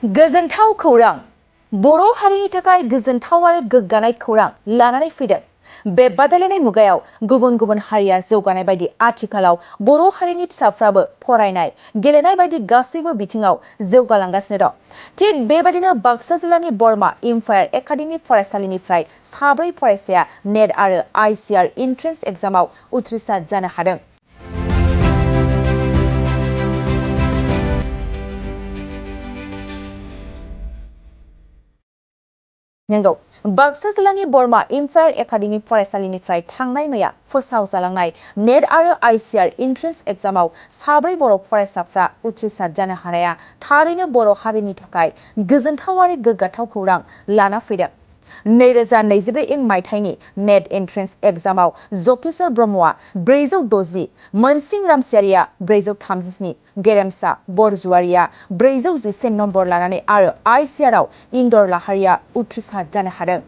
गोजोनथाव खौरां बर' हारिनि थाखाय गोजोनथाव आरो गोग्गानाय खौरां लानानै फैदों। बे बादायलायनाय मुगायाव गुबुन गुबुन हारिया जौगानाय बायदि आथिखालाव बर' हारिनि फिसाफ्राबो फरायनाय गेलेनाय बायदि गासैबो बिथिङाव जौगालांगासिनो दं। थिग बेबायदिनो बाक्सा जिल्लानि बर्मा इम्पायार एकाडेमि फरायसालिनिफ्राय 4 फरायसाया नेट आरो ICAR एन्ट्रेन्स एग्जामाव उथ्रिसार जानो हादों। नंगौ, बाक्सा जिल्लानि बर्मा इम्पायार एकाडेमि फरायसालिनिफ्राय थांनाय मैया फोसावजालांनाय नेट आरो ICAR एन्ट्रेन्स एग्जामाव 4 बर' फरायसाफ्रा उथ्रिसार जानो हानाया थारैनो बर' हारिनि थाखाय गोजोनथाव आरो गोग्गाथाव खौरां लाना फैदों। 2024 मायथाइनि नेट एन्ट्रेन्स एग्जामाव जफेश्वर ब्रह्मआ 460, मोनसिं रामसियारिया 437, गेरेमसा बरजुवारिया 411 नम्बर लानानै आरो ICAR इन्दर लाहारिया उथ्रिसार जानो हादों।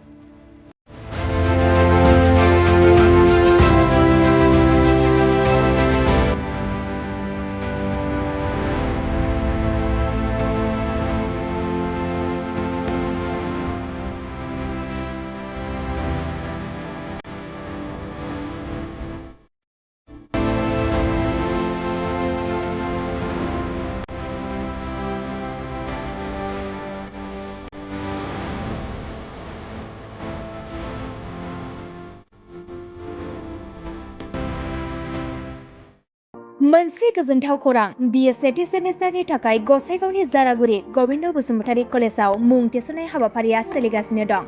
मोनसे गोजोनथाव खौरां BA सेथि सेमिस्टारनि थाखाय गसाइगावनि जारागुरि गबिन्द बसुमतारी कलेजाव मुं थिसननाय हाबाफारिया सोलिगासिनो दं।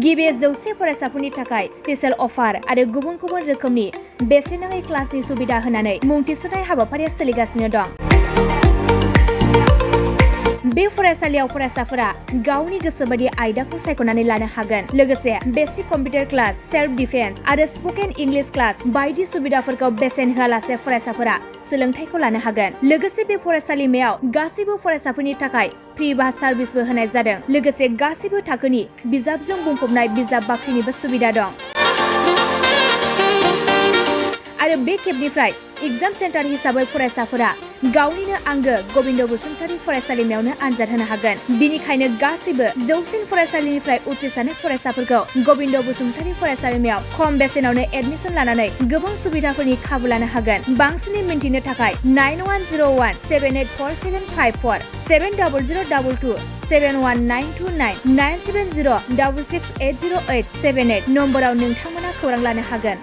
गिबि 100 फरायसाफोरनि थाखाय स्पेशेल अफार आरो गुबुन गुबुन रोखोमनि बेसेन नाङै क्लासनि सुबिदा होनानै मुं थिसननाय हाबाफारिया सोलिगासिनो दं। बे फरायसालियाव फरायसाफोरा गावनि गोसो बायदि आयदाखौ सायख'नानै लानो हागोन। लोगोसे basic computer class, self defence आरो स्पकेन इंलिश क्लास बायदि सुबिदाफोरखौ बेसेन होआलासे फरायसाफोरा सोलोंथाइखौ लानो हागोन। लोगोसे बे फरायसालिमायाव गासैबो फरायसाफोरनि थाखाय फ्रि बास सार्भिसबो होनाय जादों। लोगोसे गासैबो थाखोनि बिजाबजों बुंफबनाय बिजाब बाख्रिनिबो सुबिदा दं। आरो बे खेबनिफ्राय एग्जाम सेन्टार हिसाबै फरायसाफोरा गावनिनो आंगो गबिन्द बसुमतारी फरायसालिमायावनो आनजाद होनो हागोन। बिनिखायनो गासैबो जौसिन फरायसालिनिफ्राय उथ्रिसारनाय फरायसाफोरखौ गबिन्द बसुमतारी फरायसालिमायाव खम बेसेनावनो एडमिसन लानानै गोबां सुबिदाफोरनि खाबु लानो हागोन। बांसिनै मिन्थिनो थाखाय 9101 784754 70022 71929 970 668088 78 नम्बराव नोंथांमोना खौरां लानो हागोन।